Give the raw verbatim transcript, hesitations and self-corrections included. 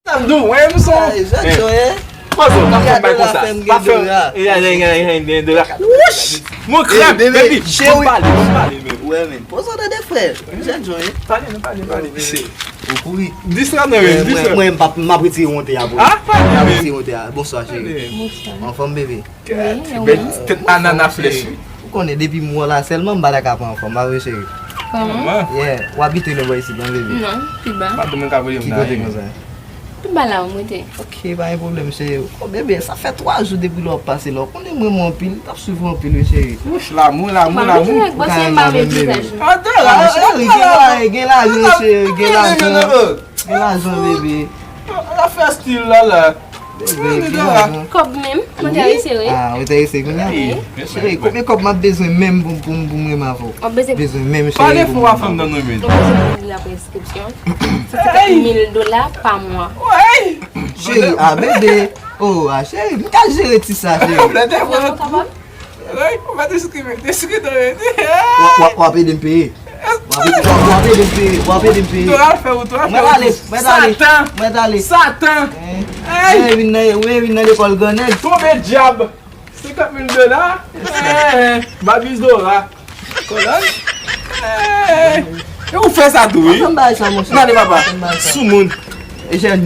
Sa m di w, wè, m son. Ay, Jean John, hein? Pozo, pa fè bay konsa. Pa fè. Gen dola. Wouch! Mon krèm, baby, cheri. Ban m pale, ban m pale, men. Wè, men. Pozo tande frè. Jean John, hein? Pale, non, pale, pale, men. Ou kouri. Distra non, men, distra. Mwen, mwen, m p ap, m ap retire wonte a pou ou. Ah, pale, men. M ap retire wonte a. Bonswa, cheri. Pale. Bonswa. Anfòm, bebe? Wi, bèl tèt anana flèch, wi. Ou konnen depi m wè w la sèlman m pa ta ka pa anfòm, pa vre cheri? Kòman? Yeah, w abite lè bò isit lan, bebe? Non, pi ba. Pa gen moun ka voye m nan. Ki kote konsa? Pi ba la ou m rete. Ok, pa gen pwoblèm, cheri. Oh, bebe, sa fè twa jou depi lè w ap pase la. Ou konnen m renmen w anpil, m t ap swiv ou anpil, wi, cheri. Wouch, lanmou, lanmou, lanmou. Ou ka renmen avè m, bebe. Cheri, gen la, gen lajan, cheri, gen lajan. Gen lajan, bebe. Afè stil la, la. Bebe, gen lajan. Kòb menm, m enterese, wi. Ah, ou enterese kounye a? Wi. Cheri, konbyen kòb m ap bezwen menm pou, pou, pou m renmen avè w? W ap bezwen. Bezwen menm, cheri, pou m renmen avè w. Pale fò, pa fè m nan nou, men. M ap bezwen mil dola pou mil dola pa mwa. Cheri, ah, bebe. Oh, ah, cheri, m ka jere ti sa, cheri. Lè te vre. Ou pa diskrimen, diskrimen. W ap, w ap, w ap ede m peye. W ap, w ap, w ap ede m peye, w ap ede m peye. Ou t ap fè, ou t ap fè. Mwen ale, mwen ale. Satan. Mwen ale. Satan. Hein? Hey! Mwen vin nan, mwen vin nan lekòl grannèg. Tonbe dyab. Senkant mil dola. Hey! Babizora. Kolòn. Hey! E ou fè sa tou, wi. Ann bay sa, monchè. Gade, papa. Ann bay sa. Soumoun. E jèn